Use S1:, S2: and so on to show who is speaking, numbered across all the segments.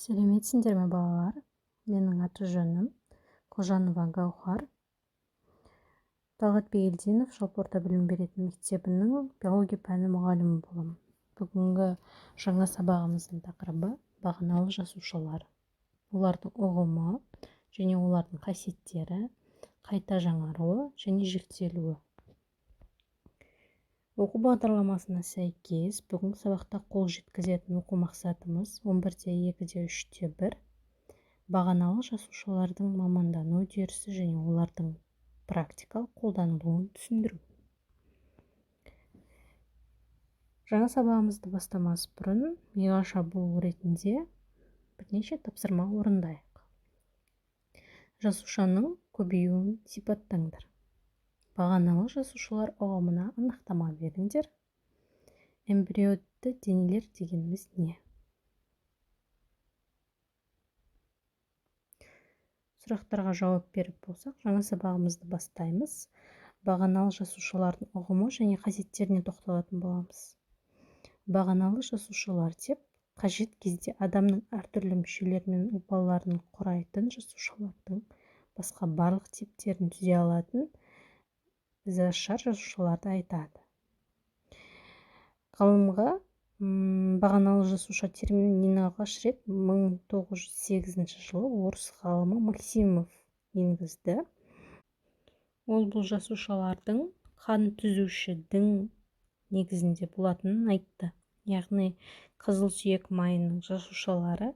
S1: Сәлеметсіңдер ме, балалар? Менің аты-жөнім Құлжанова Гаухар. Талғат Бигелдинов жалпы орта білім беретін мектебінің биология пәні мұғалімі боламын. Бүгінгі жаңа сабағымыздың тақырыбы бағаналы жасушалар. Олардың ұғымы және олардың қасиеттері, қайта жаңаруы және жіктелуі. Оқу бағдарламасына сәйкес, бүгінгі сабақта қол жеткізетін оқу мақсатымыз 11-де 2-де 3-те 1 бағаналы жасушалардың мамандану үдерісі және олардың практикалық қолданылуын түсіндіру. Жаңа сабағымызды бастамас бұрын миға шабуыл ретінде бірнеше тапсырма орындайық. Жасушаның көбеюін сипаттаңдар. Бағаналы жасушалар ұғымына анықтама беріңдер. Эмбриоидты денелер дегеніміз не? Сұрақтарға жауап беріп болсақ, жаңа сабағымызды бастаймыз. Бағаналы жасушалардың ұғымы және қасиеттеріне тоқталатын боламыз. Бағаналы жасушалар деп қажет кезде адамның әртүрлі мүшелері мен ұлпаларын құрайтын жасушалардың басқа барлық типтерін түзе алатын ізашар жасушаларды айтады. Ғылымға бағаналы жасуша терминін ең алғаш рет 1908 жылы орыс ғалымы Максимов енгізді. Ол бұл жасушалардың қан түзуші дің негізінде болатынын айтты. Яғни қызыл сүйек майының жасушалары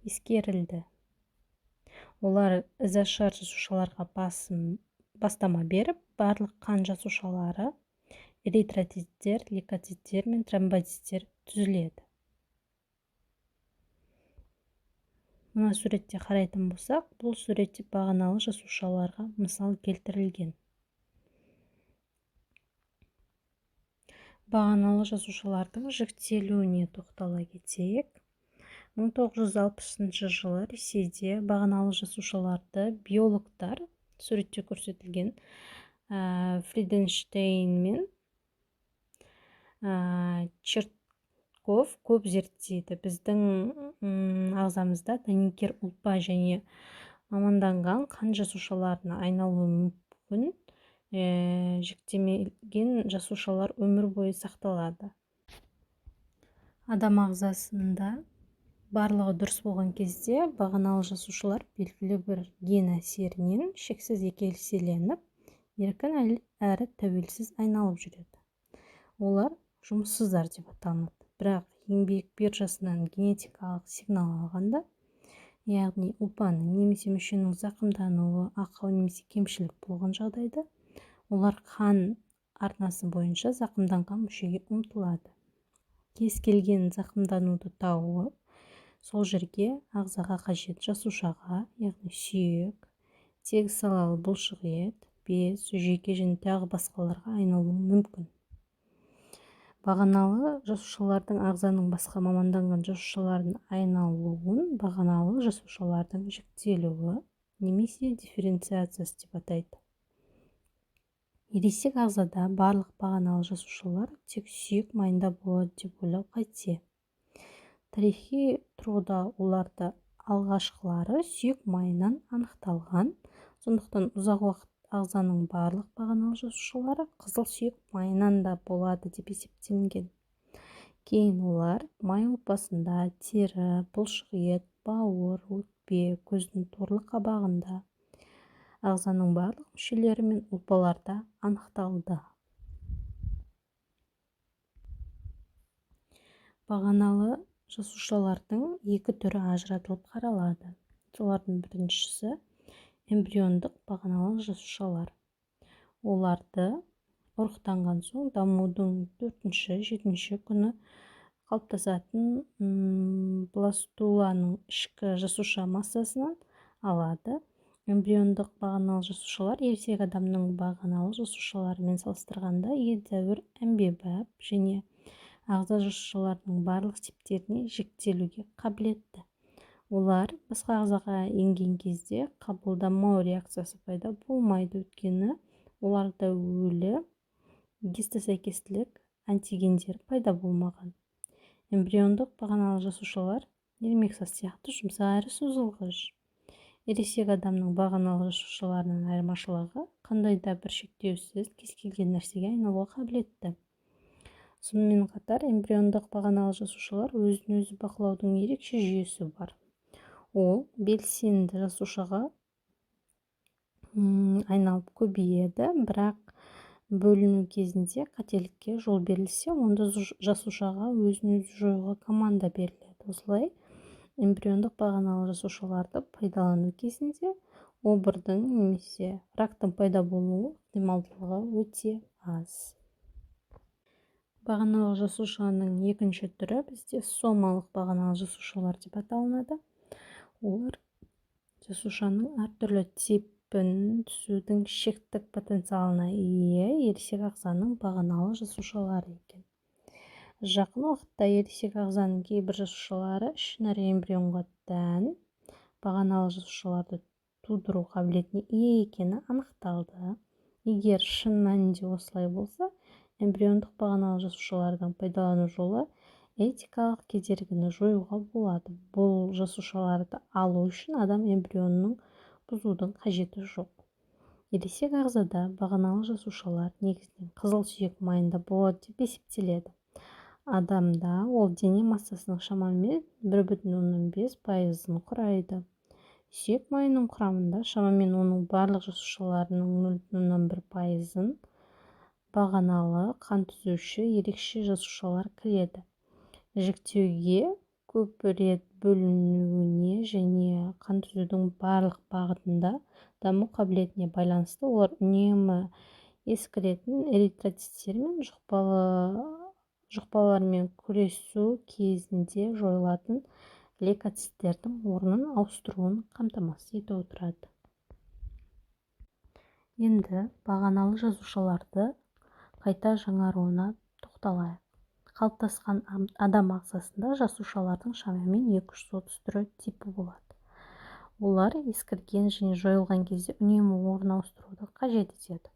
S1: ескерілді. Олар ізашар жасушаларға бастама беріп, барлық қан жасушалары эритроциттер, лейкоциттер мен тромбоциттер түзіледі. Мына суретте қарайтын болсақ, бұл суретте бағаналы жасушаларға мысал келтірілген. Бағаналы жасушалардың жіктелуіне тоқтала кетейік. 1960 жылы Ресейде бағаналы жасушаларды биологтар, суретте көрсетілген Фриденштейн мен Чертков көп зерттейді. Біздің ағзамызда дәнекер ұлпа және маманданған қан жасушаларына айналуы мүмкін. Жіктемеген жасушалар өмір бойы сақталады. Адам ағзасында барлығы дұрыс болған кезде бағаналы жасушалар белгілі бір ген әсерінен шексіз еселеніп, еркін әрі тәуелсіз айналып жүреді. Олар жұмыссыздар деп аталынады. Бірақ еңбек биржасынан генетикалық сигнал алғанда, яғни ұлпаның немесе мүшенің зақымдануы, ақау немесе кемшілік болған жағдайда, олар қан арнасы бойынша зақымданған мүшеге ұмтылады. Кез келген зақымдануды тауып, сол жерге ағзаға қажет жасушаға, яғни сүйек, тегіс салалы бұлшық ет, без, жүйке және тағы басқаларға айналуы мүмкін. Бағаналы жасушалардың ағзаның басқа маманданған жасушаларына айналуын бағаналы жасушалардың жіктелуі немесе дифференциациясы деп атайды. Ересек ағзада барлық бағаналы жасушалар тек сүйек майында болады деп ойлау қате. Тарихи тұрғыда оларды алғашқылары сүйек майынан анықталған, сондықтан ұзақ уақыт ағзаның барлық бағаналы жасушалары қызыл сүйек майынан да болады деп есептелінген. Кейін олар май ұлпасында, тері, бұлшық ет, бауыр, өкпе, көздің торлы қабағында, ағзаның барлық мүшелері мен ұлпаларда анықталды. Бағаналы жасушалардың екі түрі ажыратылып қаралады. Солардың біріншісі эмбриондық бағаналы жасушалар. Оларды ұрықтанған соң дамудың 4-7 күні қалыптасатын бластуланың ішкі жасуша массасынан алады. Эмбриондық бағаналы жасушалар ересек адамның бағаналы жасушаларымен салыстырғанда едәуір әмбебап және ағза жасушаларының барлық типтеріне жіктелуге қабілетті. Олар басқа ағзаға енген кезде қабылдамау реакциясы пайда болмайды, өйткені оларда өлі гистосәйкестілік антигендері пайда болмаған. Эмбриондық бағаналы жасушалар Ермексаз сияқты жұмсақ әрі созылғыш. Ересек адамның бағаналы жасушаларынан айырмашылығы қандай да бір шектеусіз кез келген нәрсеге айналуға қабілетті. Сонымен қатар эмбриондық бағаналы жасушалар өзін-өзі бақылаудың ерекше жүйесі бар. Ол белсенді жасушаға айналып көбейеді, бірақ бөліну кезінде қателікке жол берілсе, онда жасушаға өзін-өзі жоюға команда беріледі. Осылай эмбриондық бағаналы жасушаларды пайдалану кезінде обырдың немесе рактың пайда болуы ықтималдылығы өте аз. Бағаналы жасушаның екінші түрі бізде сомалық бағаналы жасушалар деп аталынады. Олар жасушаның әртүрлі типін түзудің шектік потенциалына ие ересек ағзаның бағаналы жасушалары екен. Жақын уақытта ересек ағзаның кейбір жасушалары ішінара эмбрионға тән бағаналы жасушаларды тудыру қабілетіне ие екені анықталды. Егер шын мәнінде осылай болса, эмбриондық бағаналы жасушалардан пайдалану жолы этикалық кедергіні жоюға болады. Бұл жасушаларды алу үшін адам эмбрионын бұзудың қажеті жоқ. Ересек ағзада бағаналы жасушалар негізінен қызыл сүйек майында болады деп есептеледі. Адамда ол дене массасының шамамен 1,5%-ын құрайды. Сүйек майының құрамында шамамен оның барлық жасушаларының 0,1%-ын бағаналы қан түзуші ерекше жасушалар кіреді. Жіктеуге көп рет бөлінуіне және қан түзудің барлық бағытында даму қабілетіне байланысты олар үнемі ескіретін эритроциттер мен жұқпалармен күресу кезінде жойылатын лейкоциттердің орнын ауыстыруын қамтамасыз етіп отырады. Енді бағаналы жасушаларды қайта жаңаруына тоқталайық. Қалыптасқан адам ағзасында жасушалардың шамамен 230 түрі типі болады. Олар ескірген және жойылған кезде үнемі орын ауыстыруды қажет етеді.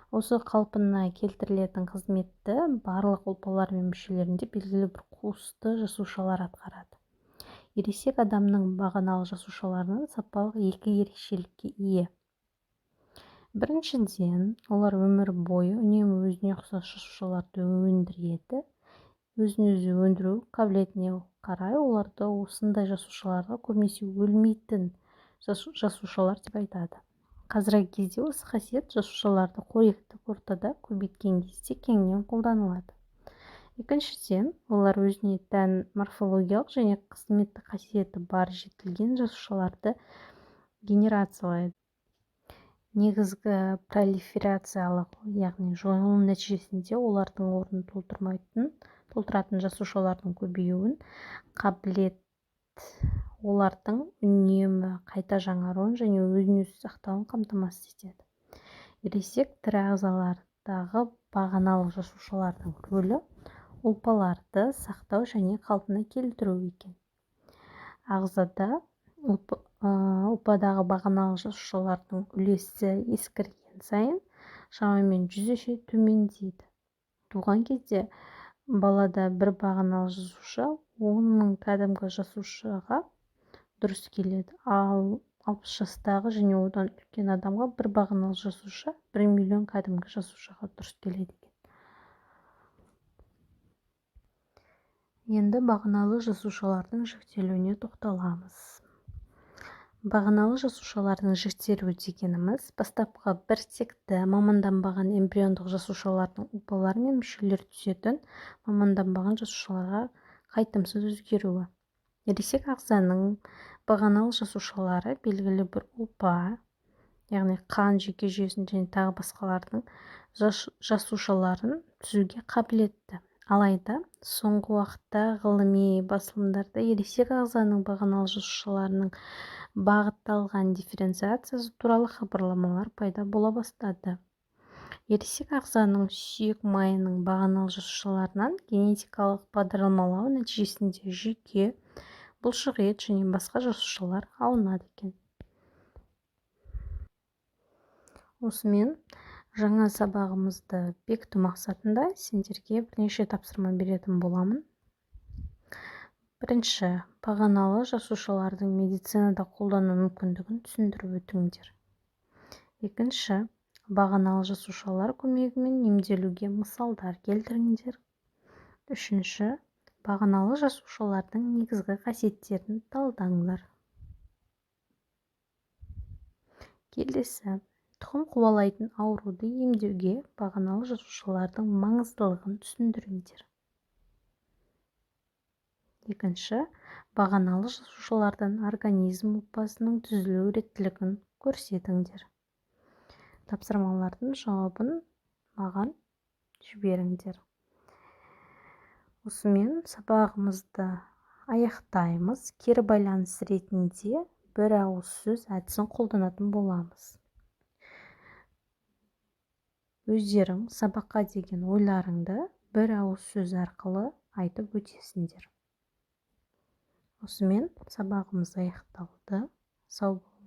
S1: Осы қалпына келтірілетін қызметті барлық ұлпалар мен мүшелерінде белгілі бір қуысты жасушалар атқарады. Ересек адамның бағаналы жасушаларының сапалық екі ерекшелікке ие. Біріншіден, олар өмір бойы үнемі өзіне ұқсас жасушаларды өндіреді. Өзін-өзі өндіру қабілетіне қарай оларды осындай жасушаларға көбінесе өлмейтін жасушалар деп айтады. Қазіргі кезде осы қасиет жасушаларды қоректік ортада көбейткен кезде кеңінен қолданылады. Екіншіден, олар өзіне тән морфологиялық және қызметтік қасиеті бар жетілген жасушаларды генерациялайды. Негізгі пролиферациялық, яғни жойылу нәтижесінде олардың орнын толтыратын жасушалардың көбеюін қабілет олардың үнемі қайта жаңаруын және өзін-өзі сақтауын қамтамасыз етеді. Ересек тірі ағзалардағы бағаналы жасушалардың рөлі ұлпаларды сақтау және қалпына келтіру екен. Ағзада ұлпадағы бағаналы жасушалардың үлесі ескірген сайын шамамен 100 есе төмендейді. Туған кезде балада бір бағаналы жасуша 10 мың кәдімгі жасушаға дұрыс келеді, ал 60 жастағы және одан үлкен адамға бір бағаналы жасуша 1 миллион кәдімгі жасушаға дұрыс келеді екен. Енді бағаналы жасушалардың жіктелуіне тоқталамыз. Бағаналы жасушалардың жіктелуі дегеніміз бастапқы бір текті маманданбаған эмбриондық жасушалардың ұлпалары мен мүшелері түзетін маманданбаған жасушаларға қайтымсыз өзгеруі. Ересек ағзаның бағаналы жасушалары белгілі бір ұлпа, яғни қан жүйке жүйесін және тағы басқалардың жасушаларын түзуге қабілетті. Алайда соңғы уақытта ғылыми басылымдарда ересек ағзаның бағаналы жасушаларының бағытталған дифференциациясы туралы хабарламалар пайда бола бастады. Ересек ағзаның сүйек майының бағаналы жасушаларынан генетикалық бағдарламалау нәтижесінде жүйке, бұлшық ет және басқа жасушалар алынады екен. Осымен жаңа сабағымызды бекіту мақсатында сендерге бірнеше тапсырма беретін боламын. Бірінші, бағаналы жасушалардың медицинада қолдану мүмкіндігін түсіндіріп өтіңдер. Екінші, бағаналы жасушалар көмегімен емделуге мысалдар келтіріңдер. Үшінші, бағаналы жасушалардың негізгі қасиеттерін талдаңдар. Келесі, тұқым қуалайтын ауруды емдеуге бағаналы жасушалардың маңыздылығын түсіндіріңдер. Екінші, бағаналы жасушалардан организм ұлпасының түзілу реттілігін көрсетіңдер. Тапсырмалардың жауабын маған жіберіңдер. Осымен сабағымызды аяқтаймыз. Кері байланыс ретінде бір ауыз сөз әдісін қолданатын боламыз. Өздерің сабаққа деген ойларыңды бір ауыз сөз арқылы айтып өтесіңдер. Осымен сабағымыз аяқталды. Сау болыңыздар.